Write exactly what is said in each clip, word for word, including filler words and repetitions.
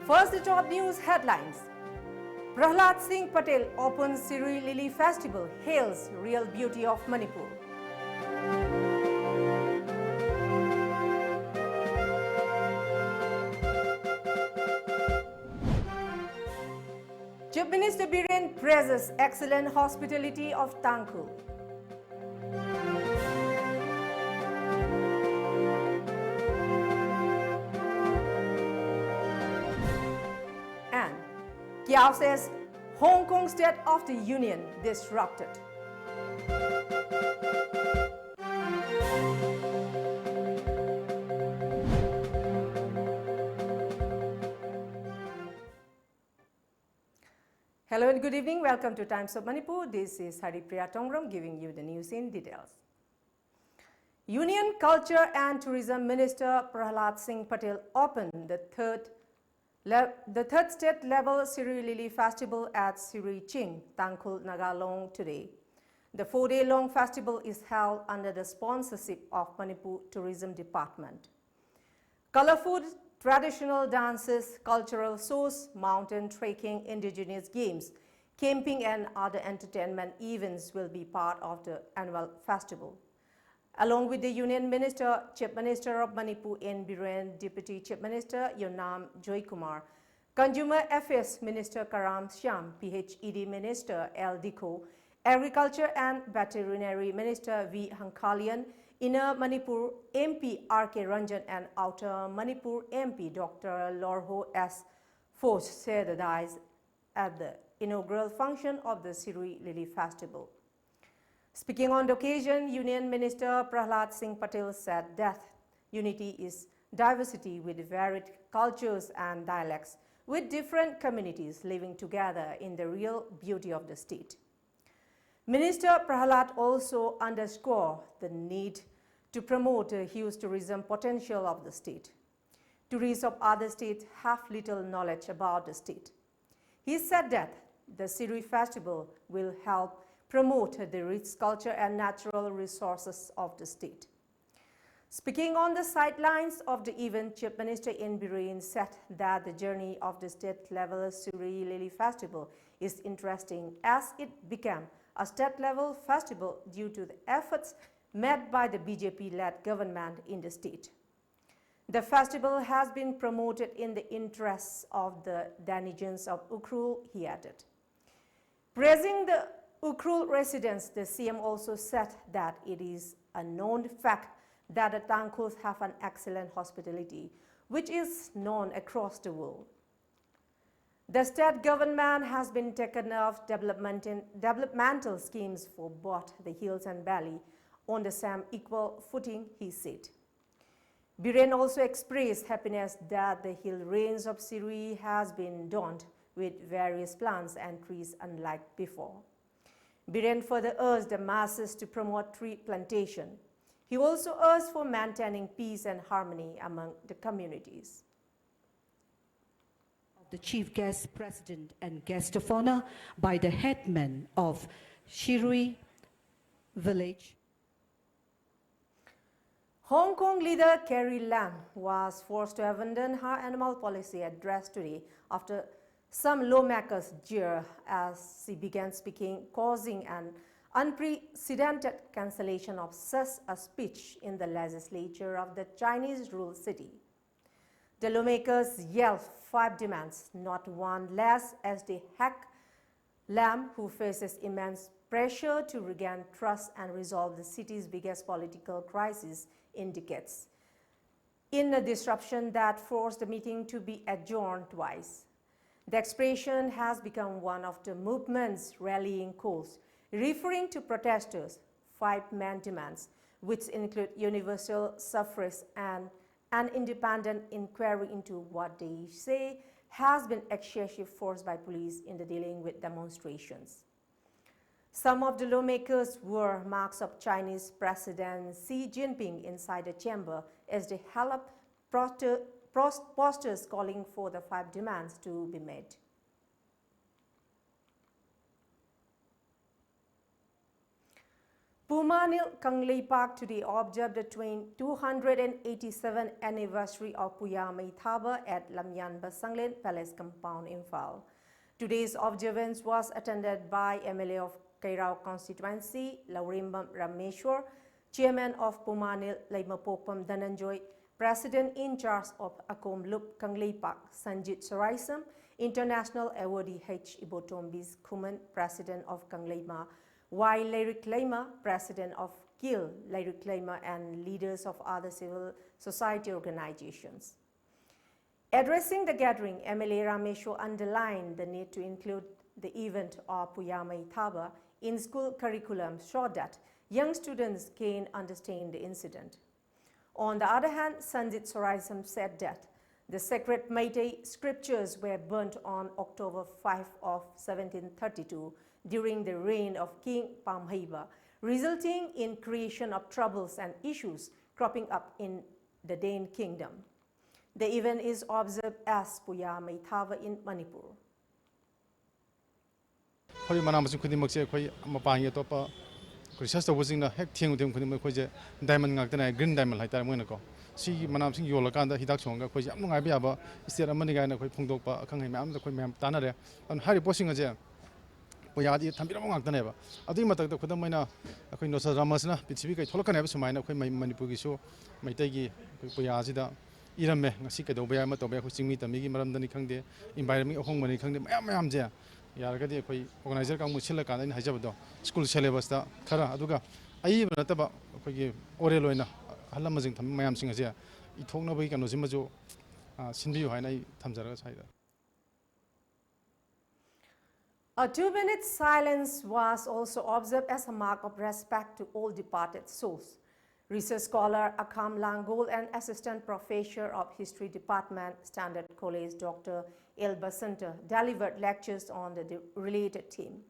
First, the top news headlines. Prahlad Singh Patel opens Sirui Lily Festival, hails real beauty of Manipur. Chief Minister Biren praises excellent hospitality of Tangkhul. And Kyaw says Hong Kong State of the Union disrupted. Hello and good evening. Welcome to Times of Manipur. This is Haripriya Tongram giving you the news in details. Union Culture and Tourism Minister Prahlad Singh Patel opened the third, le- the third state level Sirui Lily Festival at Sirui Ching, Tangkhul Naga Long today. The four-day long festival is held under the sponsorship of Manipur Tourism Department. Colorful traditional dances, cultural shows, mountain trekking, indigenous games, camping and other entertainment events will be part of the annual festival. Along with the Union Minister, Chief Minister of Manipur N Biren, Deputy Chief Minister Yonam Joykumar, Consumer Affairs Minister Karam Shyam, P H E D Minister L Dikho, Agriculture and Veterinary Minister V Hangkalian, Inner Manipur M P R K Ranjan and Outer Manipur M P Doctor Lorho S Foch share the dais at the inaugural function of the Sirui Lily Festival. Speaking on the occasion, Union Minister Prahlad Singh Patel said that unity is diversity with varied cultures and dialects, with different communities living together in the real beauty of the state. Minister Prahlad also underscored the need to promote the huge tourism potential of the state. Tourists of other states have little knowledge about the state. He said that the Sirui festival will help promote the rich culture and natural resources of the state. Speaking on the sidelines of the event, Chief Minister N Biren said that the journey of the state-level Shirui Lily Festival is interesting as it became a state-level festival due to the efforts made by the B J P-led government in the state. The festival has been promoted in the interests of the denizens of Ukhrul, he added. Praising the Ukhrul residents, the C M also said that it is a known fact that the Tangkhuls have an excellent hospitality, which is known across the world. The state government has been taken of development in, developmental schemes for both the hills and valley on the same equal footing, he said. Biren also expressed happiness that the hill range of Shirui has been donned with various plants and trees unlike before. Biren further urged the masses to promote tree plantation. He also urged for maintaining peace and harmony among the communities. The chief guest, president, and guest of honor by the headman of Shirui village. Hong Kong leader Carrie Lam was forced to abandon her animal policy address today after some lawmakers jeer as she began speaking, causing an unprecedented cancellation of such a speech in the legislature of the Chinese-ruled city. The lawmakers yelled five demands, not one less, as they hacked Lam, who faces immense pressure to regain trust and resolve the city's biggest political crisis in decades, in a disruption that forced the meeting to be adjourned twice. The expression has become one of the movement's rallying calls, referring to protesters' five main demands, which include universal suffrage and an independent inquiry into what they say has been excessive force by police in the dealing with demonstrations. Some of the lawmakers wore marks of Chinese President Xi Jinping inside the chamber as they held up prote- pros- posters calling for the five demands to be met. Pumanil Kangleipak today observed the twen- two hundred eighty-seventh anniversary of Puya Meithaba at Lamyanba Sanglen Palace compound, Imphal. Today's observance was attended by M L A of Kairao constituency, Laurembam Rameshwar, Chairman of Pumanil Leimapokpam Dhananjoy, President in charge of Akom Lup Kangleipak, Sanjit Soraisam, International Awardee H Ibotombis Khuman, President of Kangleima, Y Leirik Leima, President of Kil Leirik Leima, and leaders of other civil society organizations. Addressing the gathering, M L A Rameshwar underlined the need to include the event of Puya Meithaba in school curriculum so that young students can understand the incident. On the other hand, Sanjit Soraisam said that the sacred Meitei scriptures were burnt on October five of seventeen thirty-two during the reign of King Pamheiba, resulting in creation of troubles and issues cropping up in the Dain kingdom. The event is observed as Puya Meithaba in Manipur. ꯍꯧꯖꯤꯛ ꯃꯅꯥ ꯃꯁꯤꯡ ꯈꯨꯗꯤꯡꯃꯛꯁꯦ ꯑꯩꯈꯣꯏ ꯃꯄꯥꯟꯒꯤ ꯑꯇꯣꯞꯄ research ꯇꯧꯕꯁꯤꯡꯅ ꯍꯦꯛ ꯊꯦꯡꯉꯨ ꯊꯦꯡꯉꯨ ꯈꯨꯗꯤꯡꯃꯛ ꯑꯩꯈꯣꯏꯁꯦ diamond ꯉꯥꯛꯇꯅꯦ, green diamond ꯍꯥꯏꯇꯥꯔꯦ ꯃꯣꯏꯅꯀꯣ꯫ ꯁꯤꯒꯤ ꯃꯅꯥ ꯃꯁꯤꯡ ꯌꯣꯜꯂꯀꯥꯟꯗ ꯍꯤꯗꯥꯛ ꯁꯨꯡꯉꯒ ꯑꯩꯈꯣꯏꯁꯦ ꯌꯥꯝ ꯅꯨꯡꯉꯥꯏꯕ ꯌꯥꯕ state ꯑꯃꯅꯤ ꯀꯥꯏꯅ ꯑꯩꯈꯣꯏ ꯐꯣꯡꯗꯣꯛꯄ ꯑꯈꯪ ꯑꯍꯩ ꯃꯌꯥꯝꯗ ꯑꯩꯈꯣꯏ ꯃꯌꯥꯝ ꯇꯥꯟꯅꯔꯦ꯫ ꯑꯗꯨꯅ ꯍꯥꯏꯔꯤꯕ ꯄꯣꯠꯁꯤꯡ ꯑꯁꯦ ꯄꯨꯌꯥꯗꯤ ꯊꯝꯕꯤꯔꯝꯕ ꯉꯥꯛꯇꯅꯦꯕ꯫ ꯑꯗꯨꯒꯤ ꯃꯊꯛꯇ ꯈꯨꯗꯝ ꯑꯣꯏꯅ ꯑꯩꯈꯣꯏ ꯅꯣꯁꯇ꯭ꯔꯥꯗꯥꯃꯁꯅ ꯄ꯭ꯔꯤꯊꯤꯕꯤ ꯀꯩ ꯊꯣꯛꯂꯛꯀꯅꯤ ꯍꯥꯏꯕ ꯁꯨꯃꯥꯏꯅ ꯑꯩꯈꯣꯏ ꯃꯩ- ꯃꯅꯤꯄꯨꯔꯒꯤꯁꯨ ꯃꯩꯇꯩꯒꯤ ꯑꯩꯈꯣꯏ ꯄꯨꯌꯥꯁꯤꯗ ꯏꯔꯝꯃꯦ꯫ ꯉꯁꯤ ꯀꯩꯗꯧꯕ ꯌꯥꯏ ꯑꯃ ꯇꯧꯕ ꯌꯥꯏ, ꯑꯩꯈꯣꯏ ꯆꯤꯡꯃꯤ ꯇꯝꯃꯤꯒꯤ ꯃꯔꯝꯗꯅꯤ ꯈꯪꯗꯦ, environment ꯑꯍꯣꯡꯕꯅꯤ ꯈꯪꯗꯦ, ꯃꯌꯥꯝ ꯃꯌꯥꯝꯁꯦ ꯌꯥꯔꯒꯗꯤ ꯑꯩꯈꯣꯏ organizer ꯀꯥꯡꯕꯨ ꯁꯤꯜꯂꯀꯥꯟꯗ ꯑꯩꯅ ꯍꯥꯏꯖꯕꯗꯣ school syllabus ꯇ ꯈꯔ, ꯑꯗꯨꯒ ꯑꯏꯕ ꯅꯠꯇꯕ ꯑꯩꯈꯣꯏꯒꯤ oral ꯑꯣꯏꯅ ꯑꯍꯜ ꯂꯃꯟꯁꯤꯡ ꯊꯝꯕ ꯃꯌꯥꯝꯁꯤꯡ ꯑꯁꯦ ꯏꯊꯣꯛꯅꯕꯒꯤ ꯀꯩꯅꯣꯁꯤꯃꯁꯨ ꯑ, ꯁꯤꯟꯕꯤꯌꯨ ꯍꯥꯏꯅ ꯑꯩ ꯊꯝꯖꯔꯒ ꯁ꯭ꯋꯥꯏꯗ꯫ A two-minute silence was also observed as a mark of respect to all departed souls. Research scholar Akham Langol and Assistant Professor of History Department, Standard College, Doctor L Basanta, delivered lectures on the de- related theme.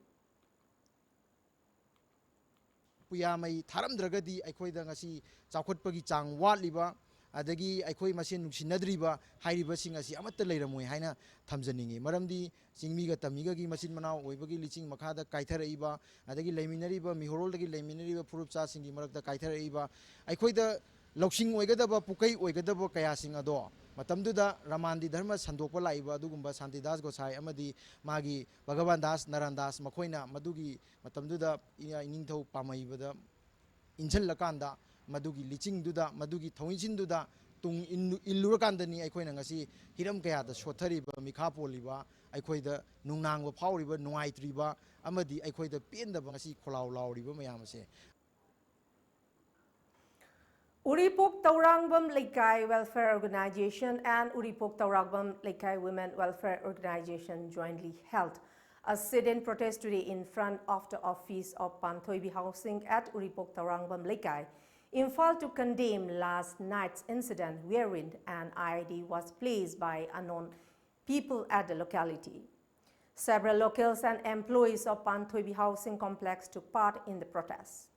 ꯄꯨꯌꯥ ꯃꯩ ꯊꯥꯔꯝꯗ꯭ꯔꯒꯗꯤ ꯑꯩꯈꯣꯏꯗ ꯉꯁꯤ ꯆꯥꯎꯈꯠꯄꯒꯤ ꯆꯥꯡ ꯋꯥꯠꯂꯤꯕ, ꯑꯗꯒꯤ ꯑꯩꯈꯣꯏ ꯃꯁꯦꯟ ꯅꯨꯡꯁꯤꯅꯗ꯭ꯔꯤꯕ ꯍꯥꯏꯔꯤꯕꯁꯤꯡ ꯑꯁꯤ ꯑꯃꯠꯇ ꯂꯩꯔꯝꯃꯣꯏ ꯍꯥꯏꯅ ꯊꯝꯖꯅꯤꯡꯏ꯫ ꯃꯔꯝꯗꯤ ꯆꯤꯡꯃꯤꯒ ꯇꯝꯃꯤꯒꯒꯤ ꯃꯆꯤꯟ ꯃꯅꯥꯎ ꯑꯣꯏꯕꯒꯤ ꯂꯤꯆꯤꯡ ꯃꯈꯥꯗ ꯀꯥꯏꯊꯔꯛꯏꯕ, ꯑꯗꯒꯤ ꯂꯩꯃꯤꯟꯅꯔꯤꯕ, ꯃꯤꯍꯣꯔꯣꯜꯗꯒꯤ ꯂꯩꯃꯤꯟꯅꯔꯤꯕ ꯐꯨꯔꯨꯞꯆꯥꯁꯤꯡꯒꯤ ꯃꯔꯛꯇ ꯀꯥꯏꯊꯔꯛꯏꯕ, ꯑꯩꯈꯣꯏꯗ ꯂꯧꯁꯤꯡ ꯑꯣꯏꯒꯗꯕ, ꯄꯨꯀꯩ ꯑꯣꯏꯒꯗꯕ ꯀꯌꯥꯁꯤꯡ ꯑꯗꯣ ꯃꯇꯝꯗꯨꯗ ꯔꯃꯥꯟꯗꯤ ꯙꯔꯃ ꯁꯟꯗꯣꯛꯄ ꯂꯥꯛꯏꯕ ꯑꯗꯨꯒꯨꯝꯕ ꯁꯥꯟꯇꯤꯗꯥꯁ ꯒꯣꯁꯥꯏ ꯑꯃꯗꯤ ꯃꯥꯒꯤ ꯚꯒꯕꯥꯟ ꯗꯥꯁ, ꯅꯥꯔꯥꯟ ꯗꯥꯁ, ꯃꯈꯣꯏꯅ ꯃꯗꯨꯒꯤ ꯃꯇꯝꯗꯨꯗ ꯏ-, ꯏꯅꯤꯡꯊꯧ ꯄꯥꯝꯍꯩꯕꯗ ꯏꯟꯁꯤꯜꯂꯀꯥꯟꯗ ꯃꯗꯨꯒꯤ ꯂꯤꯆꯤꯡꯗꯨꯗ, ꯃꯗꯨꯒꯤ ꯊꯧꯏꯟꯁꯤꯟꯗꯨꯗ ꯇꯨꯡ ꯏꯟ-, ꯏꯜꯂꯨꯔꯀꯥꯟꯗꯅꯤ ꯑꯩꯈꯣꯏꯅ ꯉꯁꯤ ꯍꯤꯔꯝ ꯀꯌꯥꯗ ꯁꯣꯠꯊꯔꯤꯕ, ꯃꯤꯈꯥ ꯄꯣꯜꯂꯤꯕ, ꯑꯩꯈꯣꯏꯗ ꯅꯨꯡꯅꯥꯡꯕ ꯐꯥꯎꯔꯤꯕ, ꯅꯨꯡꯉꯥꯏꯇ꯭ꯔꯤꯕ ꯑꯃꯗꯤ ꯑꯩꯈꯣꯏꯗ ꯄꯦꯟꯗꯕ ꯉꯁꯤ ꯈꯣꯜꯂꯥꯎ ꯂꯥꯎꯔꯤꯕ ꯃꯌꯥꯝ ꯑꯁꯦ꯫ Uripok Taurangvam Leikai Welfare Organization and Uripok Taurangvam Leikai Women Welfare Organization jointly held a sit-in protest today in front of the office of Panthoibi Housing at Uripok Taurangvam Leikai, Imphal, to condemn last night's incident wherein an I E D was placed by unknown people at the locality. Several locals and employees of Panthoibi Housing Complex took part in the protest.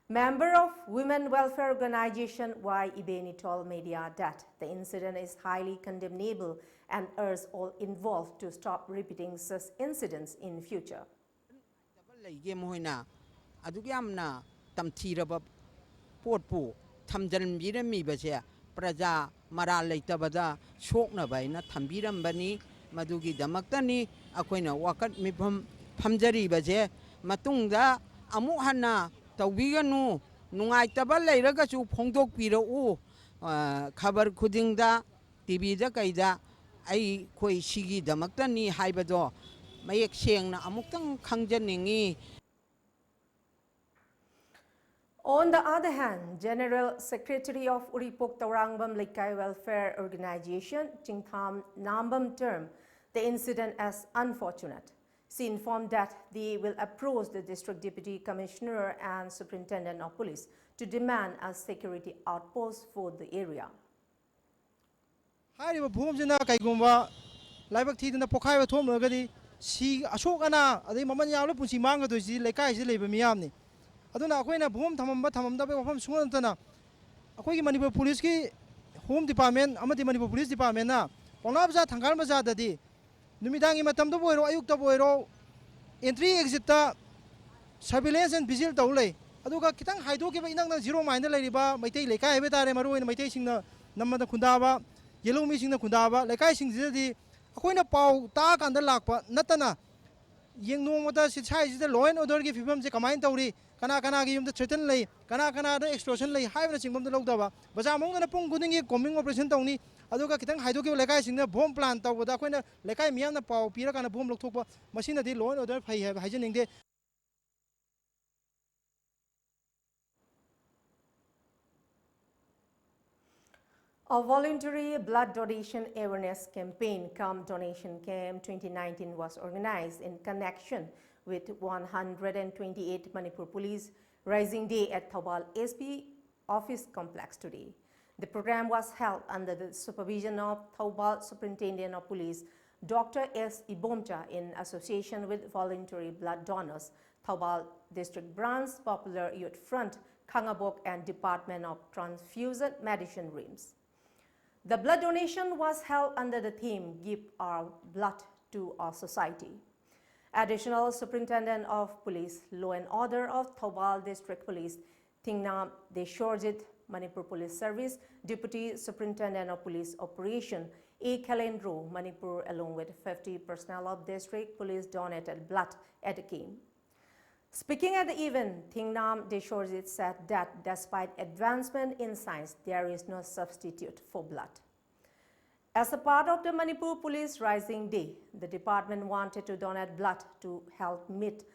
Member of Women Welfare Organization Y Ibeni told media that the incident is highly condemnable and urged all involved to stop repeating such incidents in future. ꯂꯩꯒꯦ ꯃꯈꯣꯏꯅ ꯑꯗꯨꯛ ꯌꯥꯝꯅ ꯇꯝꯊꯤꯔꯕ ꯄꯣꯠꯄꯨ ꯊꯝꯖꯤꯟꯕꯤꯔꯝꯃꯤꯕꯁꯦ ꯄ꯭ꯔꯖꯥ ꯃꯔꯥꯜ ꯂꯩꯇꯕꯗ ꯁꯣꯛꯅꯕ ꯍꯥꯏꯅ ꯊꯝꯕꯤꯔꯝꯕꯅꯤ꯫ ꯃꯗꯨꯒꯤꯗꯃꯛꯇꯅꯤ ꯑꯩꯈꯣꯏꯅ ꯋꯥꯀꯠ ꯃꯤꯐꯝ ꯐꯝꯖꯔꯤꯕꯁꯦ꯫ ꯃꯇꯨꯡꯗ ꯑꯃꯨꯛ ꯍꯟꯅ ꯇꯧꯕꯤꯒꯅꯨ, ꯅꯨꯡꯉꯥꯏꯇꯕ ꯂꯩꯔꯒꯁꯨ ꯐꯣꯡꯗꯣꯛꯄꯤꯔꯛꯎ꯫ ꯑ, ꯈꯕꯔ ꯈꯨꯗꯤꯡꯗ, ꯇꯤ ꯚꯤꯗ ꯀꯩꯗ ꯑꯩꯈꯣꯏ ꯁꯤꯒꯤꯗꯃꯛꯇꯅꯤ ꯍꯥꯏꯕꯗꯣ ꯃꯌꯦꯛ ꯁꯦꯡꯅ ꯑꯃꯨꯛꯇꯪ ꯈꯪꯖꯅꯤꯡꯉꯤ꯫ On the other hand, General Secretary of Uripok Taurangvam Leikai Welfare Organization, Chingtham Nambam, termed the incident as unfortunate. She informed that they will approach the District Deputy Commissioner and Superintendent of Police to demand a security outpost for the area. ꯍꯥꯏꯔꯤꯕ ꯐꯨꯝꯁꯤꯅ ꯀꯩꯒꯨꯝꯕ ꯂꯥꯏꯕꯛ ꯊꯤꯗꯅ ꯄꯣꯈꯥꯏꯕ ꯊꯣꯛꯂꯒꯗꯤ ꯁꯤ ꯑꯁꯣꯛ ꯑꯅꯥ ꯑꯗꯩ ꯃꯃꯜ ꯌꯥꯝꯂꯕ ꯄꯨꯟꯁꯤ ꯃꯥꯡꯒꯗꯣꯏꯁꯤ ꯂꯩꯀꯥꯏꯁꯤꯗ ꯂꯩꯕ ꯃꯤꯌꯥꯝꯅꯤ꯫ ꯑꯗꯨꯅ ꯑꯩꯈꯣꯏꯅ ꯐꯨꯝ ꯊꯝꯃꯝꯕ ꯊꯝꯃꯝꯗꯕꯒꯤ ꯋꯥꯐꯝ ꯁꯨꯡꯅꯠ ꯅꯠꯇꯅ ꯑꯩꯈꯣꯏꯒꯤ ꯃꯅꯤꯄꯨꯔ ꯄꯨꯂꯤꯁꯀꯤ Home Department ꯑꯃꯗꯤ ꯃꯅꯤꯄꯨꯔ Police Department ꯅ ꯄꯥꯎꯅꯥ ꯕꯖꯥꯔ, ꯊꯪꯒꯥꯜ ꯕꯖꯥꯔꯗꯗꯤ ꯅꯨꯃꯤꯗꯥꯡꯒꯤ ꯃꯇꯝꯗꯕꯨ ꯑꯣꯏꯔꯣ, ꯑꯌꯨꯛꯇꯕꯨ ꯑꯣꯏꯔꯣ, entry exit ꯇ surveillance and vigil ꯇꯧ ꯂꯩ꯫ ꯑꯗꯨꯒ ꯈꯤꯇꯪ ꯍꯥꯏꯗꯣꯛꯈꯤꯕ, ꯏꯅꯛ ꯅꯛ zero mile ꯗ ꯂꯩꯔꯤꯕ ꯃꯩꯇꯩ ꯂꯩꯀꯥꯏ ꯍꯥꯏꯕ ꯇꯥꯔꯦ, ꯃꯔꯨꯑꯣꯏꯅ ꯃꯩꯇꯩꯁꯤꯡꯅ ꯅꯝꯕꯗ ꯈꯨꯟꯗꯥꯕ, ꯌꯦꯜꯍꯧꯃꯤꯁꯤꯡꯅ ꯈꯨꯟꯗꯥꯕ ꯂꯩꯀꯥꯏꯁꯤꯡꯁꯤꯗꯗꯤ ꯑꯩꯈꯣꯏꯅ ꯄꯥꯎ ꯇꯥꯛꯑꯀꯥꯟꯗ ꯂꯥꯛꯄ ꯅꯠꯇꯅ, ꯌꯦꯡ ꯅꯣꯡꯃꯗ ꯁꯤ ꯁ꯭ꯋꯥꯏꯁꯤꯗ law and order ꯒꯤ ꯐꯤꯕꯝꯁꯦ ꯀꯃꯥꯏꯅ ꯇꯧꯔꯤ, ꯀꯅꯥ ꯀꯅꯥꯒꯤ ꯌꯨꯝꯗ threaten ꯂꯩ, ꯀꯅꯥ ꯀꯅꯥꯗ extortion ꯂꯩ ꯍꯥꯏꯕꯅꯆꯤꯡꯕ ꯑꯝꯇ ꯂꯧꯗꯕ, ꯕꯖꯥꯔ ꯃꯅꯨꯡꯗꯅ ꯄꯨꯡ ꯈꯨꯗꯤꯡꯒꯤ combing operation ꯇꯧꯅꯤ꯫ ꯑꯗꯨꯒ ꯈꯤꯇꯪ ꯍꯥꯏꯗꯣꯛꯈꯤꯕ ꯂꯩꯀꯥꯏꯁꯤꯡꯗ bomb plant ꯇꯧꯕꯗ ꯑꯩꯈꯣꯏꯅ ꯂꯩꯀꯥꯏ ꯃꯤꯌꯥꯝꯅ ꯄꯥꯎ ꯄꯤꯔꯀꯥꯟꯗ bomb ꯂꯧꯊꯣꯛꯄ, ꯃꯁꯤꯅꯗꯤ law and order ꯐꯩ ꯍꯥꯏꯕ ꯍꯥꯏꯖꯅꯤꯡꯗꯦ꯫ A voluntary blood donation awareness campaign cum donation camp twenty nineteen was organized in connection with one hundred twenty-eight Manipur Police Rising Day at Thoubal S P Office Complex today. The program was held under the supervision of Thoubal Superintendent of Police Doctor S Ibomcha in association with Voluntary Blood Donors, Thoubal District Branch, Popular Youth Front, Khangabok, and Department of Transfusion Medicine, RIMS. The blood donation was held under the theme "Give Our Blood to Our Society." Additional Superintendent of Police, Law and Order of Thoubal District Police, Thingnam Deshorjit, Manipur Police Service Deputy Superintendent of Police Operation, A Khalendro, Manipur, along with fifty personnel of District Police donated blood at the camp. Speaking at the event, Thingnam Deshorjit said that despite advancement in science, there is no substitute for blood. As a part of the Manipur Police Rising Day, the department wanted to donate blood to help meet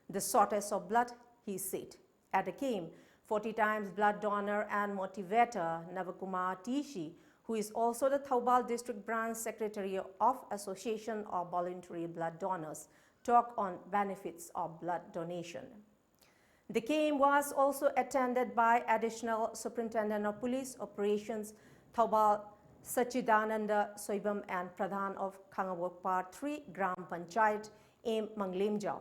the shortage of blood, he said. At the camp, forty times blood donor and motivator Navakumar Tishi, who is also the Thoubal District Branch Secretary of Association of Voluntary Blood Donors, talked on benefits of blood donation. The camp was also attended by Additional Superintendent of Police Operations, Thoubal, Sachidananda Soibam, and Pradhan of Khangabok Part three Gram Panchayat, M Manglemjao.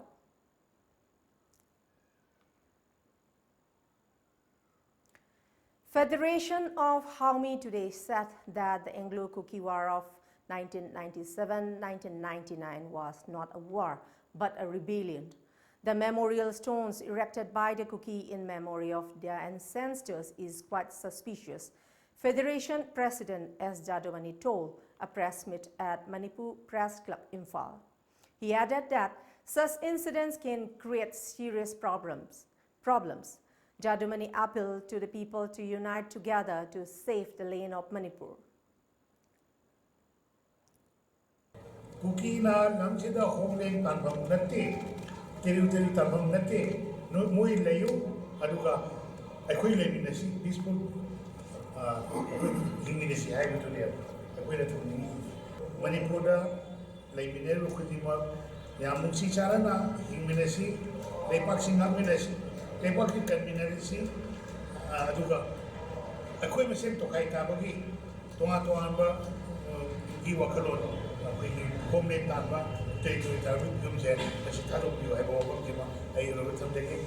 Federation of Haumi today said that the Anglo-Kuki War of nineteen ninety-seven nineteen ninety-nine was not a war, but a rebellion. The memorial stones erected by the Kuki in memory of their ancestors is quite suspicious, Federation President S Jadumani told a press meet at Manipur Press Club, Imphal. He added that such incidents can create serious problems. Problems. Jadumani appealed to the people to unite together to save the land of Manipur. ꯀꯨꯀꯤꯅ ꯂꯝꯁꯤꯗ homeland ꯇꯥꯟꯐꯝ ꯅꯠꯇꯦ, territory ꯇꯥꯟꯐꯝ ꯅꯠꯇꯦ꯫ ꯅꯣꯏ, ꯃꯣꯏ ꯂꯩꯌꯨ, ꯑꯗꯨꯒ ꯑꯩꯈꯣꯏ ꯂꯩꯃꯤꯟꯅꯁꯤ, ꯄꯤꯁꯐꯨꯜ, ꯑ, ꯑꯩꯈꯣꯏ ꯍꯤꯡꯃꯤꯟꯅꯁꯤ ꯍꯥꯏꯕꯗꯨꯅꯦꯕ ꯑꯩꯈꯣꯏꯅ ꯇꯧꯅꯤꯡꯉꯤꯁꯦ꯫ ꯃꯅꯤꯄꯨꯔꯗ ꯂꯩꯃꯤꯟꯅꯔꯤꯕ ꯈꯨꯗꯤꯡꯃꯛ ꯌꯥꯝ ꯅꯨꯡꯁꯤ ꯆꯥꯟꯅꯅ ꯍꯤꯡꯃꯤꯟꯅꯁꯤ, ꯂꯩꯄꯥꯛꯁꯤ ꯉꯥꯛꯃꯤꯟꯅꯁꯤ, ꯂꯩꯄꯥꯛꯁꯤ ꯀꯟꯃꯤꯟꯅꯔꯁꯤ, ꯑ, ꯑꯗꯨꯒ ꯑꯩꯈꯣꯏ ꯃꯁꯦꯟ ꯇꯣꯈꯥꯏ ꯇꯥꯕꯒꯤ ꯇꯣꯉꯥꯟ ꯇꯣꯉꯥꯟꯕ, ꯑ, ꯒꯤ ꯋꯥꯈꯜꯂꯣꯟ, ꯑꯩꯈꯣꯏꯒꯤ ꯍꯣꯝꯂꯦꯟ ꯇꯥꯟꯕ, ꯇꯦꯔꯤꯇꯣꯔꯤ ꯇꯥꯟꯕꯒꯤ ꯐꯤꯕꯝꯁꯦ ꯃꯁꯤ ꯊꯥꯗꯣꯛꯄꯤꯌꯨ ꯍꯥꯏꯕ ꯋꯥꯐꯝꯁꯤꯃ ꯑꯩ ꯎꯔꯒ ꯊꯝꯖꯒꯦ꯫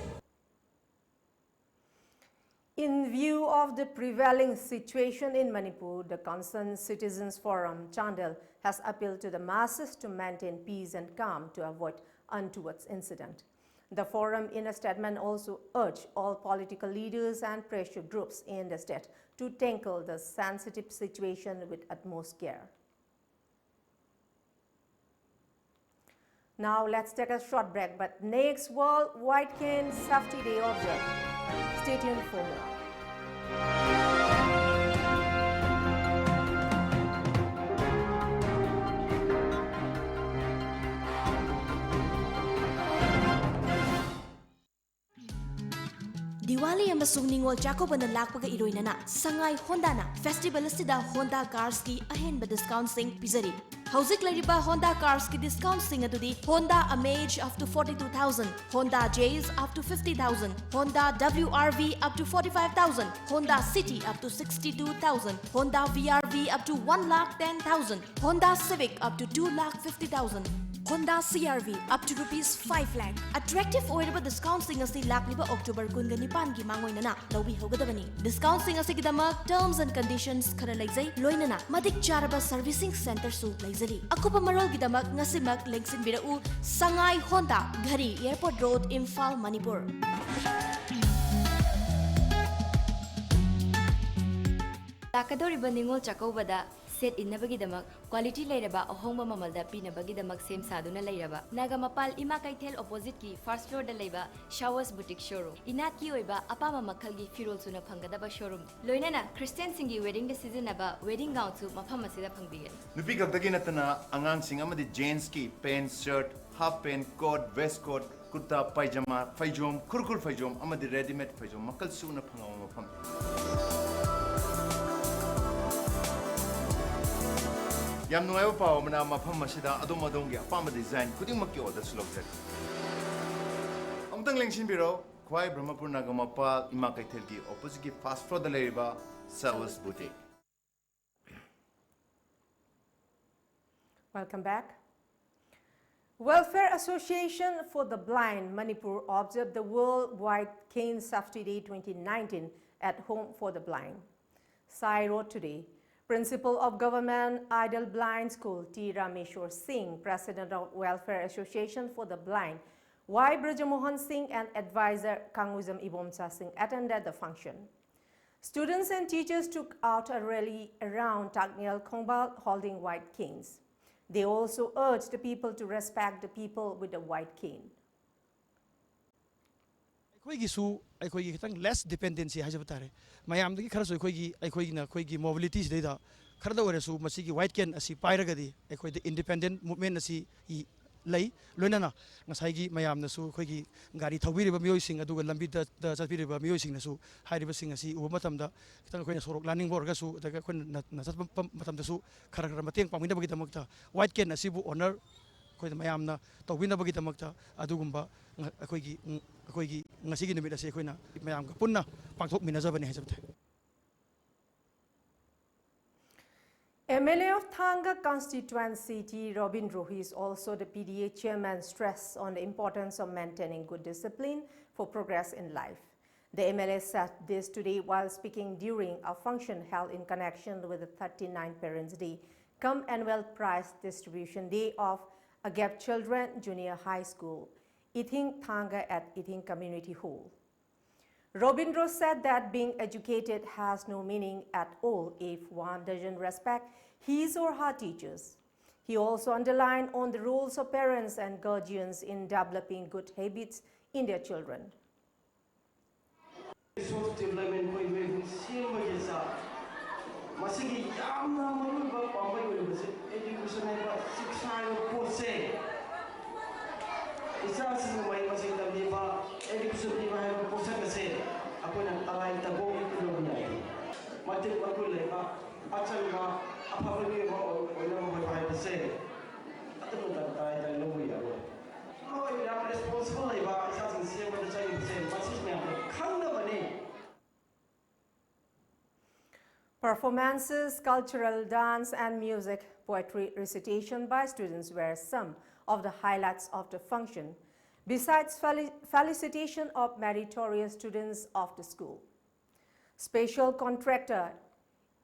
In view of the prevailing situation in Manipur, the Concerned Citizens Forum, Chandel, has appealed to the masses to maintain peace and calm to avoid untoward incident. The forum, in a statement, also urged all political leaders and pressure groups in the state to tackle the sensitive situation with utmost care. Now let's take a short break, but next, World White Cane Safety Day observed. Stay tuned for more. Diwali ꯑꯃꯁꯨꯡ ꯅꯤꯉꯣꯜ ꯆꯥꯛꯀꯧꯕꯅ ꯂꯥꯛꯄꯒ ꯏꯔꯣꯏꯅꯅ ꯁꯉꯥꯏ ꯍꯣꯟꯗꯥꯅ festival ꯑꯁꯤꯗ Honda ꯀꯥꯔꯁꯀꯤ ꯑꯍꯦꯟꯕ ꯗꯤꯁꯀꯥꯎꯟꯠꯁꯤꯡ ꯄꯤꯖꯔꯤ꯫ ꯍꯧꯖꯤꯛ ꯂꯩꯔꯤꯕ Honda ꯀꯥꯔꯁꯀꯤ ꯗꯤꯁꯀꯥꯎꯟꯠꯁꯤꯡ ꯑꯗꯨꯗꯤ: Honda Amaze up to forty-two thousand, Honda Jazz up to fifty thousand, Honda W R V up to forty-five thousand, Honda City up to sixty-two thousand, Honda V R V up to one lakh ten thousand, Honda Civic up to two lakh fifty thousand. Honda C R V up to rupees five lakh꯫ Attractive ꯑꯣꯏꯔꯕ discountꯁꯤꯡ ꯑꯁꯤ ꯂꯥꯛꯂꯤꯕ October ꯀꯨꯟꯒ ꯅꯤꯄꯥꯟꯒꯤ ꯃꯥꯡꯑꯣꯏꯅꯅ ꯂꯧꯕꯤꯍꯧꯒꯗꯕꯅꯤ꯫ Discountꯁꯤꯡ ꯑꯁꯤꯒꯤꯗꯃꯛ terms and conditions ꯈꯔ ꯂꯩꯖꯩ, ꯂꯣꯏꯅꯅ ꯃꯇꯤꯛ ꯆꯥꯔꯕ servicing centreꯁꯨ ꯂꯩꯖꯔꯤ꯫ ꯑꯀꯨꯞꯄ ꯃꯔꯣꯜꯒꯤꯗꯃꯛ ꯉꯁꯤꯃꯛ ꯂꯦꯡꯁꯤꯟꯕꯤꯔꯛꯎ, ꯁꯉꯥꯏ ꯍꯣꯟꯗꯥ, ꯘꯔꯤ, Airport Road, ꯏꯝꯐꯥꯜ, ꯃꯅꯤꯄꯨꯔ꯫ ꯂꯥꯛꯀꯗꯧꯔꯤꯕ ꯅꯤꯉꯣꯜ ꯆꯥꯛꯀꯧꯕꯗ ꯁꯦꯠ ꯏꯟꯅꯕꯒꯤꯗꯃꯛ quality ꯂꯩꯔꯕ ꯑꯍꯣꯡꯕ ꯃꯃꯜꯗ ꯄꯤꯅꯕꯒꯤꯗꯃꯛ ꯁꯦꯝ ꯁꯥꯗꯨꯅ ꯂꯩꯔꯕ ꯅꯥꯒꯥꯃꯄꯥꯜ ꯏꯃꯥ ꯀꯩꯊꯦꯜ oppositeꯀꯤ first floorꯗ ꯂꯩꯕ ꯁꯥꯋꯁ ꯕꯨꯇꯤꯛ showroom, ꯏꯅꯥꯠꯀꯤ ꯑꯣꯏꯕ ꯑꯄꯥꯝꯕ ꯃꯈꯜꯒꯤ ꯐꯤꯔꯣꯜ ꯁꯨꯅ ꯐꯪꯒꯗꯕ showroom, ꯂꯣꯏꯅꯅ Christianꯁꯤꯡꯒꯤ weddingꯗ ꯁꯤꯖꯤꯟꯅꯕ wedding gownꯁꯨ ꯃꯐꯝ ꯑꯁꯤꯗ ꯐꯪꯕꯤꯒꯅꯤ꯫ ꯅꯨꯄꯤ ꯈꯛꯇꯒꯤ ꯅꯠꯇꯅ ꯑꯉꯥꯡꯁꯤꯡ ꯑꯃꯗꯤ gentsꯀꯤ pant, shirt, half pant, coat, waistcoat, ꯀꯨꯔꯇꯥ, ꯄꯥꯏꯖꯃꯥ, ꯐꯩꯖꯣꯝ, ꯈꯨꯔꯈꯨꯜ ꯐꯩꯖꯣꯝ ꯑꯃꯗꯤ readymade ꯐꯩꯖꯣꯝ ꯃꯈꯜ ꯁꯨꯅ ꯐꯪꯕ ꯃꯐꯝ꯫ ꯌꯥꯝ ꯅꯨꯡꯉꯥꯏꯕ ꯄꯥꯎ ꯑꯃꯅ, ꯃꯐꯝ ꯑꯁꯤꯗ ꯑꯗꯣꯝ ꯑꯗꯣꯝꯒꯤ ꯑꯄꯥꯝꯕ design ꯈꯨꯗꯤꯡꯃꯛꯀꯤ orderꯁꯨ ꯂꯧꯖꯔꯤ꯫ ꯑꯃꯨꯛꯇꯪ ꯂꯦꯡꯁꯤꯟꯕꯤꯔꯣ, ꯈ꯭ꯋꯥꯏ ꯕ꯭ꯔꯍꯃꯄꯨꯔ ꯅꯥꯒꯥꯃꯄꯥꯜ ꯏꯃꯥ ꯀꯩꯊꯦꯜꯒꯤ oppositeꯀꯤ first floorꯗ ꯂꯩꯔꯤꯕ ꯁꯥꯋꯁ boutique. Welcome back. Welfare Association for the Blind Manipur observed the World White Cane Safety Day twenty nineteen at Home for the Blind, Sai Road today. Principal of Government Aidal Blind School, T Rameshwar Singh, President of Welfare Association for the Blind, Y Brajamohan Singh, and Advisor Kangujam Ibomcha Singh attended the function. Students and teachers took out a rally around Taknial Khongbal holding white canes. They also urged the people to respect the people with the white cane. ꯑꯩꯈꯣꯏꯒꯤꯁꯨ ꯑꯩꯈꯣꯏꯒꯤ ꯈꯤꯇꯪ less dependency ꯍꯥꯏꯖꯕ ꯇꯥꯔꯦ꯫ ꯃꯌꯥꯝꯗꯒꯤ ꯈꯔꯁꯨ ꯑꯩꯈꯣꯏꯒꯤ, ꯑꯩꯈꯣꯏꯒꯤꯅ ꯑꯩꯈꯣꯏꯒꯤ mobility ꯁꯤꯗꯩꯗ ꯈꯔꯗ ꯑꯣꯏꯔꯁꯨ ꯃꯁꯤꯒꯤ white cane ꯑꯁꯤ ꯄꯥꯏꯔꯒꯗꯤ ꯑꯩꯈꯣꯏꯗ independent movement ꯑꯁꯤ ꯏ-, ꯂꯩ꯫ ꯂꯣꯏꯅꯅ ꯉꯁꯥꯏꯒꯤ ꯃꯌꯥꯝꯅꯁꯨ, ꯑꯩꯈꯣꯏꯒꯤ ꯒꯥꯔꯤ ꯊꯧꯕꯤꯔꯤꯕ ꯃꯤꯑꯣꯏꯁꯤꯡ, ꯑꯗꯨꯒ ꯂꯝꯕꯤꯗ ꯗ ꯆꯠꯄꯤꯔꯤꯕ ꯃꯤꯑꯣꯏꯁꯤꯡꯅꯁꯨ ꯍꯥꯏꯔꯤꯕꯁꯤꯡ ꯑꯁꯤ ꯎꯕ ꯃꯇꯝꯗ ꯈꯤꯇꯪ ꯑꯩꯈꯣꯏꯅ ꯁꯣꯔꯣꯛ ꯂꯥꯟꯅꯤꯡꯕ ꯑꯣꯏꯔꯒꯁꯨ, ꯑꯗꯨꯒ ꯑꯩꯈꯣꯏꯅ ꯅ-, ꯅ-, ꯆꯠꯄ ꯃꯇꯝꯗꯁꯨ ꯈꯔ ꯈꯔ ꯃꯇꯦꯡ ꯄꯥꯡꯕꯤꯅꯕꯒꯤꯗꯃꯛꯇ white cane ꯑꯁꯤꯕꯨ honour ꯑꯩꯈꯣꯏꯅ ꯃꯌꯥꯝꯅ ꯇꯧꯕꯤꯅꯕꯒꯤꯗꯃꯛꯇ ꯑꯗꯨꯒꯨꯝꯕ ꯉ-, ꯑꯩꯈꯣꯏꯒꯤ, ꯎꯝ, ꯑꯩꯈꯣꯏꯒꯤ ꯉꯁꯤꯒꯤ ꯅꯨꯃꯤꯠ ꯑꯁꯤ ꯑꯩꯈꯣꯏꯅ ꯃꯌꯥꯝꯒ ꯄꯨꯟꯅ ꯄꯥꯡꯊꯣꯛꯃꯤꯟꯅꯖꯕꯅꯤ ꯍꯥꯏꯖꯕ ꯇꯥꯏ꯫ M L A of Thanga constituency, T Robindro, who is also the P D A chairman, stressed on the importance of maintaining good discipline for progress in life. The M L A said this today while speaking during a function held in connection with the thirty-nine Parents' Day cum Annual Prize Distribution Day of Agap Children Junior High School, Ithing Thanga at Ithing Community Hall. Robindro said that being educated has no meaning at all if one doesn't respect his or her teachers. He also underlined on the roles of parents and guardians in developing good habits in their children. Resource development ꯑꯩꯈꯣꯏ ꯃꯣꯏ ꯁꯦꯝꯕꯒꯤ ꯆꯥꯡ ꯃꯁꯤꯒꯤ ꯌꯥꯝꯅ ꯃꯔꯨꯑꯣꯏꯕ ꯄꯥꯝꯕꯩ ꯑꯣꯏꯔꯤꯕꯁꯦ education ꯍꯥꯏꯕ ꯁꯤꯛꯁꯥ ꯍꯥꯏꯕ ꯄꯣꯠꯁꯦ ꯏꯆꯥꯁꯤꯡꯕꯨ ꯃꯍꯩ ꯃꯁꯤꯡ ꯇꯝꯕꯤꯕ education ꯄꯤꯕ ꯍꯥꯏꯕ ꯄꯣꯠꯁꯛ ꯑꯁꯦ ꯑꯩꯈꯣꯏꯅ ꯇꯔꯥꯏ ꯇꯕꯣꯛ ꯂꯧꯕ ꯌꯥꯏ꯫ ꯃꯇꯤꯛ ꯃꯒꯨꯟ ꯂꯩꯕ ꯑꯆꯪꯕ ꯑꯐꯕ ꯃꯤ ꯑꯃ ꯑꯣꯏꯅꯕ ꯍꯣꯠꯅꯕ ꯍꯥꯏꯕꯁꯦ ꯑꯗꯨꯝ ꯇꯔꯥꯏ ꯇꯔꯥꯏ ꯂꯧꯕ ꯌꯥꯔꯣꯏ꯫ ꯑꯃ ꯑꯣꯏꯅ ꯌꯥꯝ responsible ꯂꯩꯕ ꯏꯆꯥꯁꯤꯡ ꯁꯦꯝꯕꯗ ꯆꯪꯉꯤꯕꯁꯦ ꯃꯁꯤ ꯃꯌꯥꯝꯅ ꯈꯪꯅꯕꯅꯤ꯫ Performances, cultural dance and music, poetry recitation by students were some of the highlights of the function, besides feli- felicitation of meritorious students of the school. Special contractor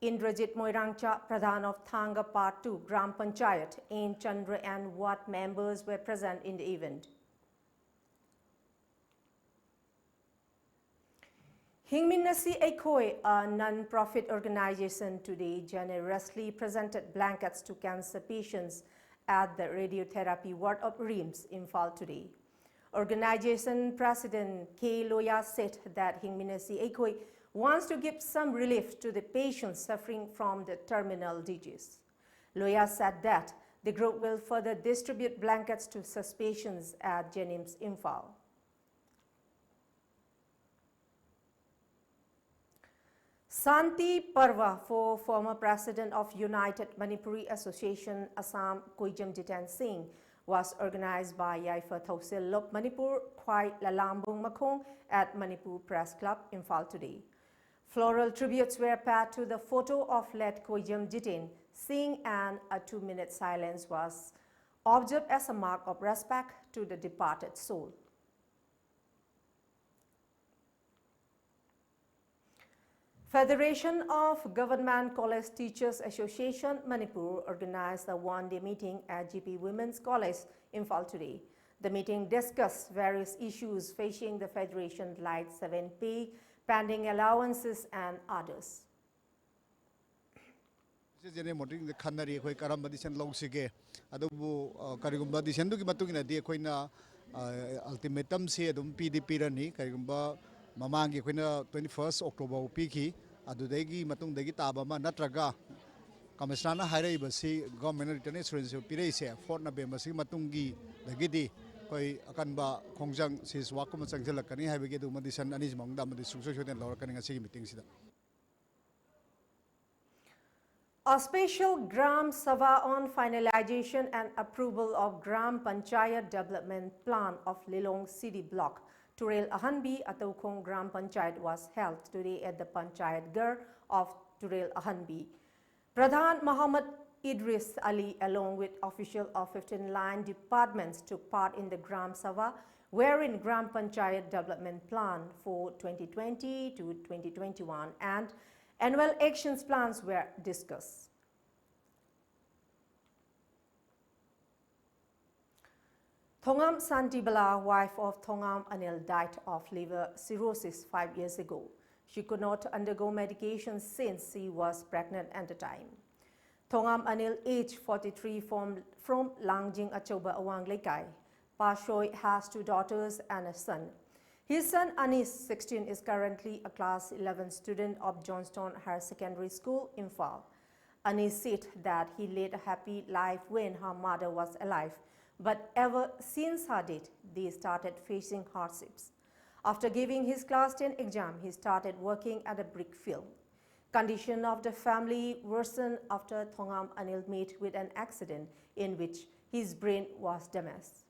Indrajit Moirangcha, Pradhan of Thanga Part two Gram Panchayat, N Chandra and ward members were present in the event. Hingminasi Eikhoi, a non-profit organization, today generously presented blankets to cancer patients at the radiotherapy ward of RIMS, Imphal today. Organization President K Loya said that Hingminasi Eikhoi wants to give some relief to the patients suffering from the terminal disease. Loya said that the group will further distribute blankets to such patients at JNIMS Imphal. Santi Parva for former president of United Manipuri Association Assam, Koijam Jiten Singh, was organized by Yaifa Thausil Lop Manipur Khwai Lalambung Makhong at Manipur Press Club, Imphal today. Floral tributes were paid to the photo of late Koijam Jiten Singh, and a two-minute silence was observed as a mark of respect to the departed soul. Federation of Government College Teachers Association Manipur organized a one-day meeting at G P Women's College, Imphal today. The meeting discussed various issues facing the federation like seven pay, pending allowances and others. ꯁꯤꯁꯦ ꯃꯣꯇꯤꯡꯗ ꯈꯟꯅꯔꯤ ꯑꯩꯈꯣꯏ ꯀꯔꯝꯕ decision ꯂꯧꯁꯤꯒꯦ꯫ ꯑꯗꯨꯕꯨ ꯀꯔꯤꯒꯨꯝꯕ ꯗꯤꯁꯤꯖꯟꯗꯨꯒꯤ ꯃꯇꯨꯡ ꯏꯟꯅꯗꯤ ꯑꯩꯈꯣꯏꯅ ꯑꯜꯇꯤꯃꯦꯇꯝꯁꯤ ꯑꯗꯨꯝ ꯄꯤꯗꯤ ꯄꯤꯔꯅꯤ꯫ ꯀꯔꯤꯒꯨꯝꯕ ꯃꯃꯥꯡꯒꯤ ꯑꯩꯈꯣꯏꯅ ꯇ꯭ꯋꯦꯟꯇꯤ ꯐꯥꯔꯁ ꯑꯣꯛꯇꯣꯕꯔ ꯄꯤꯈꯤ, ꯑꯗꯨꯗꯒꯤ ꯃꯇꯨꯡꯗꯒꯤ ꯇꯥꯕ ꯑꯃ ꯅꯠꯇ꯭ꯔꯒ ꯀꯃꯤꯁꯅꯔꯅ ꯍꯥꯏꯔꯛꯏꯕꯁꯤ ꯒꯣꯔꯃꯦꯟꯅ ꯔꯤꯇꯔꯟ ꯑꯦꯁꯨꯔꯦꯟꯁ ꯄꯤꯔꯛꯏꯁꯦ ꯐꯣꯔꯠ ꯅꯕꯦꯝꯕꯔꯁꯤꯒꯤ ꯃꯇꯨꯡꯒꯤꯗꯒꯤꯗꯤ ꯑꯩꯈꯣꯏ ꯑꯀꯟꯕ ꯈꯣꯡꯖꯪ ꯁꯤꯁ ꯋꯥꯛꯀꯨꯝꯕ ꯆꯪꯁꯤꯜꯂꯛꯀꯅꯤ ꯍꯥꯏꯕꯒꯤ ꯑꯗꯨꯒꯨꯝꯕ ꯗꯤꯁꯤꯖꯟ ꯑꯅꯤꯁꯤ ꯃꯅꯨꯡꯗ ꯑꯃꯗꯤ ꯁꯨꯡꯁꯣꯏ ꯁꯣꯏꯗꯅ ꯂꯧꯔꯛꯀꯅꯤ ꯉꯁꯤꯒꯤ ꯃꯤꯇꯤꯡꯁꯤꯗ꯫ A special Gram Sabha on finalization and approval of Gram Panchayat Development Plan of Lilong City Block, Turel Ahanbi, Atoukhong Gram Panchayat was held today at the Panchayat Ghar of Turel Ahanbi. Pradhan Muhammad Idris Ali, along with official of fifteen line departments, took part in the Gram Sabha, wherein Gram Panchayat Development Plan for twenty twenty to twenty twenty-one and annual actions plans were discussed. Thongam Santibala, wife of Thongam Anil, died of liver cirrhosis five years ago. She could not undergo medication since she was pregnant at the time. Thongam Anil, age forty-three, from, from Langjing Achouba Awang Leikai, Pashoi, has two daughters and a son. His son Anis, sixteen, is currently a class eleven student of Johnstone Higher Secondary School, Imphal. Anis said that he led a happy life when her mother was alive, but ever since her death, they started facing hardships. After giving his class ten exam, he started working at a brick field. Condition of the family worsened after Thongam Anil met with an accident in which his brain was damaged.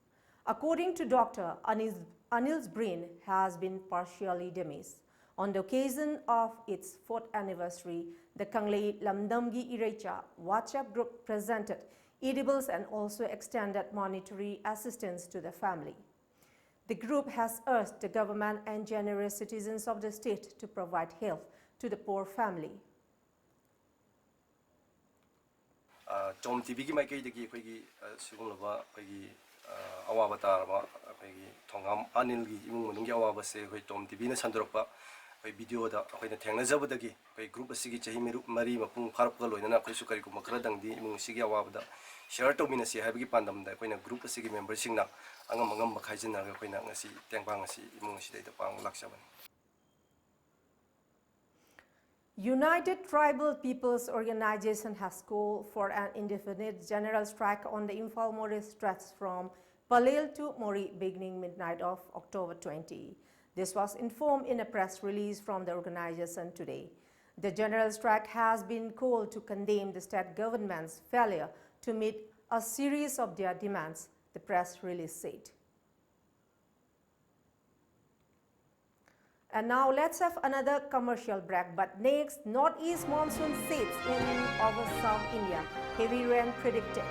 According to doctor, Anil's, Anil's brain has been partially damaged. On the occasion of its fourth anniversary, the Kangleilamdamgi Ireicha WhatsApp group presented edibles and also extended monetary assistance to the family. The group has urged the government and generous citizens of the state to provide help to the poor family. ꯇꯣꯝ ꯇꯤꯚꯤꯒꯤ ꯃꯥꯏꯀꯩꯗꯒꯤ ꯑꯩꯈꯣꯏꯒꯤ ꯁꯤꯒꯨꯝꯂꯕ ꯑꯩꯈꯣꯏꯒꯤ ꯑꯋꯥꯕ ꯇꯥꯔꯕ ꯑꯩꯈꯣꯏꯒꯤ ꯊꯣꯡꯒꯥꯝ ꯑꯅꯤꯜꯒꯤ ꯏꯃꯨꯡ ꯃꯅꯨꯡꯒꯤ ꯑꯋꯥꯕꯁꯦ ꯑꯩꯈꯣꯏ ꯇꯣꯝ ꯇꯤꯚꯤꯅ ꯁꯟꯗꯣꯔꯛꯄ ꯑꯩꯈꯣꯏ ꯚꯤꯗꯤꯑꯣꯗ ꯑꯩꯈꯣꯏꯅ ꯊꯦꯡꯅꯖꯕꯗꯒꯤ ꯑꯩꯈꯣꯏ ꯒ꯭ꯔꯨꯞ ꯑꯁꯤꯒꯤ ꯆꯍꯤ ꯃꯔꯨ ꯃꯔꯤ ꯃꯄꯨꯡ ꯐꯥꯔꯛꯄꯒ ꯂꯣꯏꯅꯅ ꯑꯩꯈꯣꯏꯁꯨ ꯀꯔꯤꯒꯨꯝꯕ ꯈꯔꯗꯪꯗꯤ ꯏꯃꯨꯡ ꯑꯁꯤꯒꯤ ꯑꯋꯥꯕꯗ ꯁꯤꯌꯔ ꯇꯧꯃꯤꯟꯅꯁꯤ ꯍꯥꯏꯕꯒꯤ ꯄꯥꯟꯗꯝꯗ ꯑꯩꯈꯣꯏꯅ ꯒ꯭ꯔꯨꯞ ꯑꯁꯤꯒꯤ ꯃꯦꯝꯕꯔꯁꯤꯡꯅ ꯑꯉꯝ ꯑꯉꯝꯕ ꯈꯥꯏꯖꯤꯟꯅꯔꯒ ꯑꯩꯈꯣꯏꯅ ꯉꯁꯤ ꯇꯦꯡꯕꯥꯡ ꯑꯁꯤ ꯏꯃꯨꯡ ꯑꯁꯤꯗꯩꯗ ꯄꯥꯡꯕ ꯂꯥꯛꯆꯕꯅꯤ꯫ United Tribal People's Organization has called for an indefinite general strike on the Imphal Moreh stretch from Pallel to Moreh beginning midnight of October twenty. This was informed in a press release from the organization today. The general strike has been called to condemn the state government's failure to meet a series of their demands, the press release said. And now let's have another commercial break. But next, northeast monsoon sets in over South India. Heavy rain predicted.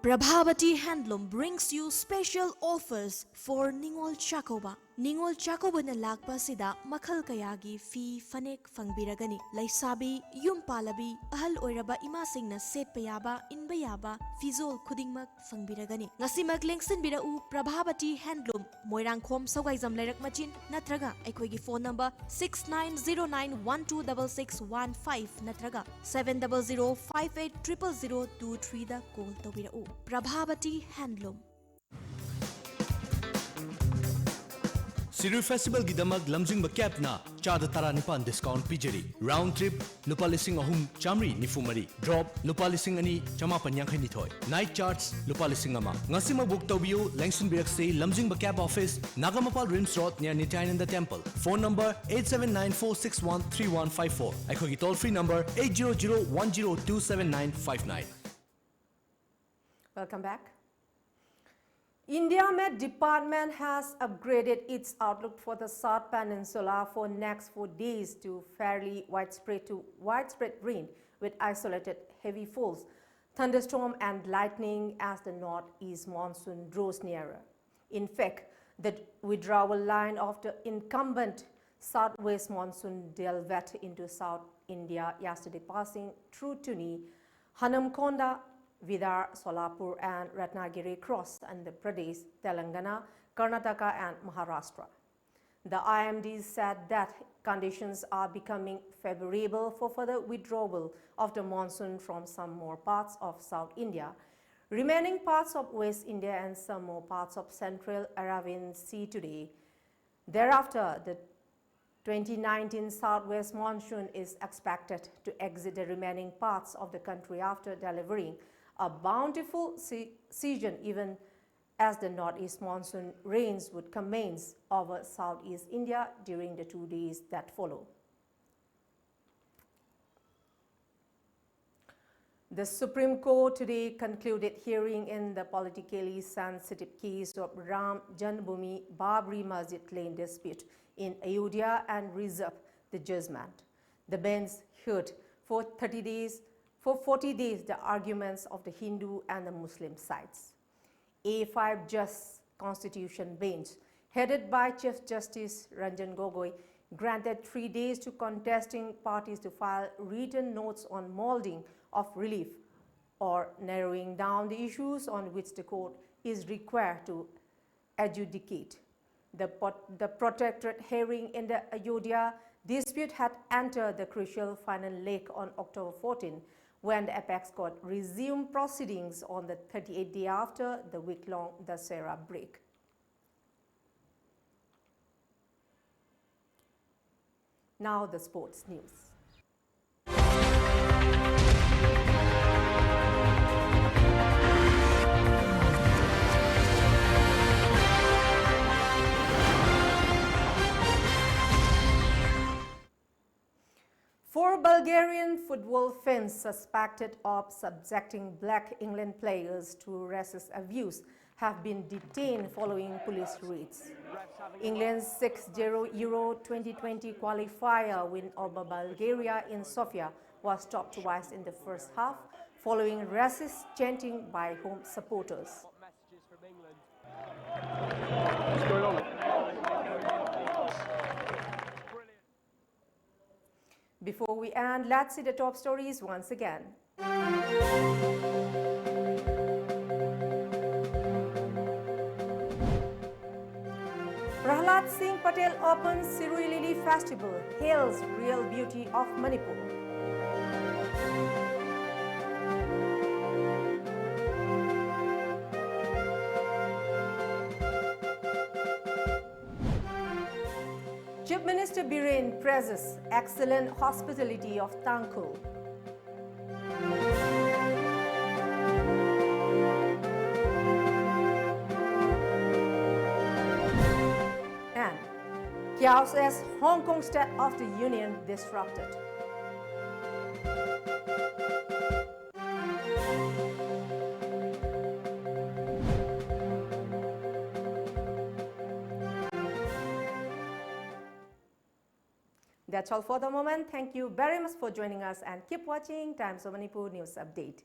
Prabhavati Handloom brings you special offers for Ningol Chakkouba. ꯅꯤꯉꯣꯜ ꯆꯥꯛꯀꯧꯕꯅ ꯂꯥꯛꯄ ꯑꯁꯤꯗ ꯃꯈꯜ ꯀꯌꯥꯒꯤ ꯐꯤ, ꯐꯅꯦꯛ ꯐꯪꯕꯤꯔꯒꯅꯤ꯫ ꯂꯩꯁꯥꯕꯤ, ꯌꯨꯝ ꯄꯥꯜꯂꯕꯤ, ꯑꯍꯜ ꯑꯣꯏꯔꯕ ꯏꯃꯥꯁꯤꯡꯅ ꯁꯦꯠꯄ ꯌꯥꯕ, ꯏꯟꯕ ꯌꯥꯕ ꯐꯤꯖꯣꯜ ꯈꯨꯗꯤꯡꯃꯛ ꯐꯪꯕꯤꯔꯒꯅꯤ꯫ ꯉꯁꯤꯃꯛ ꯂꯦꯡꯁꯤꯟꯕꯤꯔꯛꯎ Prabhavati Handloom, ꯃꯣꯏꯔꯥꯡꯈꯣꯝ ꯁꯧꯒꯥꯏꯖꯝ ꯂꯩꯔꯛ ꯃꯆꯤꯟ, ꯅꯠꯇ꯭ꯔꯒ ꯑꯩꯈꯣꯏꯒꯤ phone number six nine zero nine one two double six one five ꯅꯠꯇ꯭ꯔꯒ seven double zero five eight triple zero two three ꯗ call ꯇꯧꯕꯤꯔꯛꯎ꯫ Prabhavati Handloom꯫ ꯁꯤꯔꯣꯏ ꯐꯦꯁꯇꯤꯚꯦꯜꯒꯤꯗꯃꯛ ꯂꯝꯖꯤꯡꯕ ꯀꯦꯕꯅ ꯆꯥꯗ ꯇꯔꯥꯅꯤꯄꯥꯟ ꯗꯤꯁꯀꯥꯎꯟꯠ ꯄꯤꯖꯔꯤ꯫ ꯔꯥꯎꯟꯗ ꯇ꯭ꯔꯤꯞ ꯂꯨꯄꯥ ꯂꯤꯁꯤꯡ ꯑꯍꯨꯝ ꯆꯥꯃꯔꯤ ꯅꯤꯐꯨ ꯃꯔꯤ, ꯗ꯭ꯔꯣꯞ ꯂꯨꯄꯥ ꯂꯤꯁꯤꯡ ꯑꯅꯤ ꯆꯃꯥꯄꯟ ꯌꯥꯡꯈꯩ ꯅꯤꯊꯣꯏ, ꯅꯥꯏꯠ ꯆꯥꯔꯖ ꯂꯨꯄꯥ ꯂꯤꯁꯤꯡ ꯑꯃ꯫ ꯉꯁꯤꯃꯛ ꯕꯨꯛ ꯇꯧꯕꯤꯌꯨ꯫ ꯂꯦꯡꯁꯤꯟꯕꯤꯔꯛꯁꯤ ꯂꯝꯖꯤꯡꯕ cab office, Nagamapal RIMS road, near Nityananda temple. Phone number eight seven nine four six one three one five four꯫ ꯑꯩꯈꯣꯏꯒꯤ toll free number eight zero zero one zero two seven nine five nine꯫ Welcome back. India Met Department has upgraded its outlook for the South Peninsula for next four days to fairly widespread to widespread rain with isolated heavy falls, thunderstorm and lightning as the northeast monsoon draws nearer. In fact, the withdrawal line of the incumbent southwest monsoon delved into South India yesterday, passing through Tuni, Hanamkonda, Bidar, Solapur and Ratnagiri across Andhra Pradesh, Telangana, Karnataka and Maharashtra. The I M D said that conditions are becoming favorable for further withdrawal of the monsoon from some more parts of South India. Remaining parts of West India and some more parts of central Arabian Sea today. Thereafter, the twenty nineteen southwest monsoon is expected to exit the remaining parts of the country after delivering a bountiful se-, season, even as the northeast monsoon rains would commence over southeast India during the two days that follow. The Supreme Court today concluded hearing in the politically sensitive case of Ram Janmabhoomi Babri Masjid land dispute in Ayodhya and reserved the judgment. The bench heard for thirty days, for forty days, the arguments of the Hindu and the Muslim sides. A five-judge constitution bench, headed by Chief Justice Ranjan Gogoi, granted three days to contesting parties to file written notes on molding of relief or narrowing down the issues on which the court is required to adjudicate. The pot-, the protracted hearing in the Ayodhya dispute had entered the crucial final leg on October fourteen, when the apex court resumed proceedings on the thirty-eighth day after the week-long Dussehra break. Now the sports news. Four Bulgarian football fans suspected of subjecting Black England players to racist abuse have been detained following police raids. England's six zero Euro twenty twenty qualifier win over Bulgaria in Sofia was stopped twice in the first half following racist chanting by home supporters. Before we end, let's see the top stories once again. Prahlad Singh Patel opens Sirui Lily Festival, hails real beauty of Manipur. Chief Minister Biren praises excellent hospitality of Tangkhul. And chaos as Hong Kong State of the Union disrupted. That's all for the moment. Thank you very much for joining us and keep watching Times of Manipur News Update.